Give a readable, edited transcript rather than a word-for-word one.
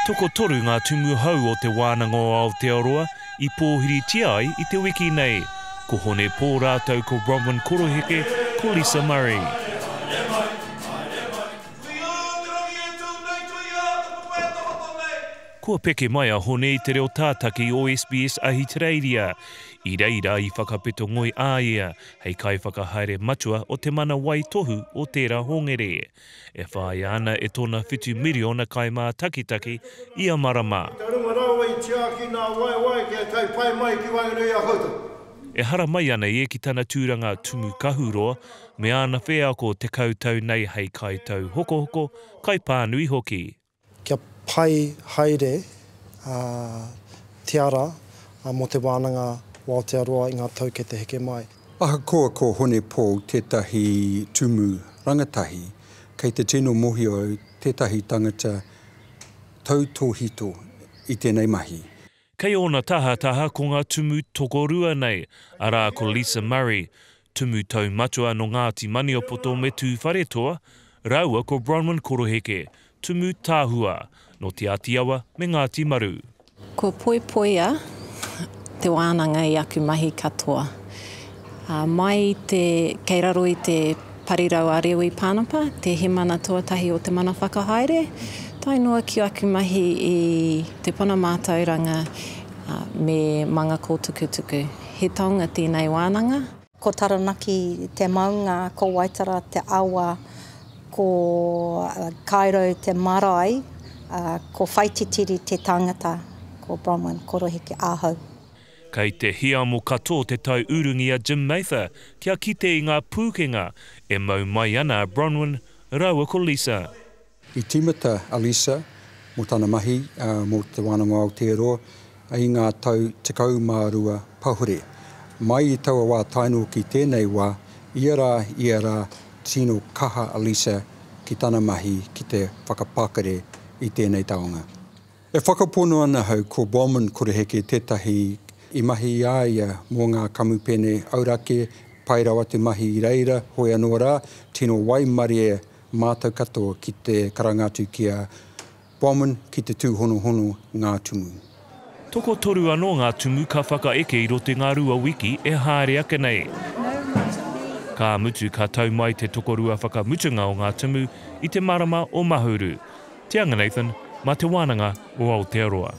Tokotoru ngā tumu hou o Te Wānanga o Aotearoa i pōhiritia ai i te wiki nei, ko Hone Pō rātou ko Bronwyn Koroheke, ko Lisa Murray. Kua peke mai a Hone i te reo tātaki o SBS Ahitereiria. I reira i whakapeto ngoi a ia hei kaiwhakahaere matua o te mana waitohu o tērā hongere. E whāia ana e tōna whitu miriona kaimātakitaki ia marama. Kia runga rawa i tiaki nā waewae kia tae pai mai ki waenganui i a koutou. E haramai ana ia ki tana tūranga Tumu Kahuroa me āna wheako 10 tau nei hei kaitauhokohoko, kaipānui hoki. Kia pai haere te ara mō Te Wānanga o Aotearoa i ngā tau kei te heke mai. Ahakoa ko Hone Paul tētahi tumu rangatahi, kei te tino mohio au tētahi tangata tautōhito i tēnei mahi. Kei ōna tahataha ko ngā tumu tokorua nei, arā ko Lisa Murray, tumu taumatua nō Ngāti Maniapoto me Tūwharetoa, rāua ko Bronwyn Koroheke, tumu tahua nō Te Āti Awa me Ngāti Maru. Kua poipoia te wānanga i aku mahi katoa. Mai i te, kei raro i te parirau a Rewi Pānapa, te hemana tuatahi o Te Mana Whakahaere, tae noa ki aku mahi i Te Puna Mātauranga me Mangakōtukutuku. He taonga tēnei wānanga. Ko Taranaki te maunga, ko Waitara te awa, ko Kairau te marae, ko Whaititiri te tangata, ko Bronwyn Koroheke ahau. Kei te hiamo katoa te tau urungi a Jim Mather kia kite i ngā pūkenga e mau mai ana a Bronwyn rāua ko Lisa. I tīmata a Lisa mō tana mahi mō Te Wānanga o Aotearoa i ngā tau 12 pahure. Mai i taua wā tae noa ki tēnei wā, ia rā, ia rā, tino kaha a Lisa ki tana mahi ki te whakapakari i tēnei taonga. E whakapono ana ahau ko Bowman Koroheke tētahi i mahi i a ia mō ngā kamupene auraki, pai rawa te mahi i reira, hoi anō rā, tino waimarie mātou katoa ki te karanga atu ki a Bowman ki te tūhonohono ngā tumu. Tokotoru anō ngā tumu ka whakaeke i roto i ngā rua wiki e haere ake nei. Ka mutu ka tau mai te tokorua whakamutunga o ngā tumu i te marama o Mahuru. Tianga Nathan, mā Te Wānanga o Aotearoa.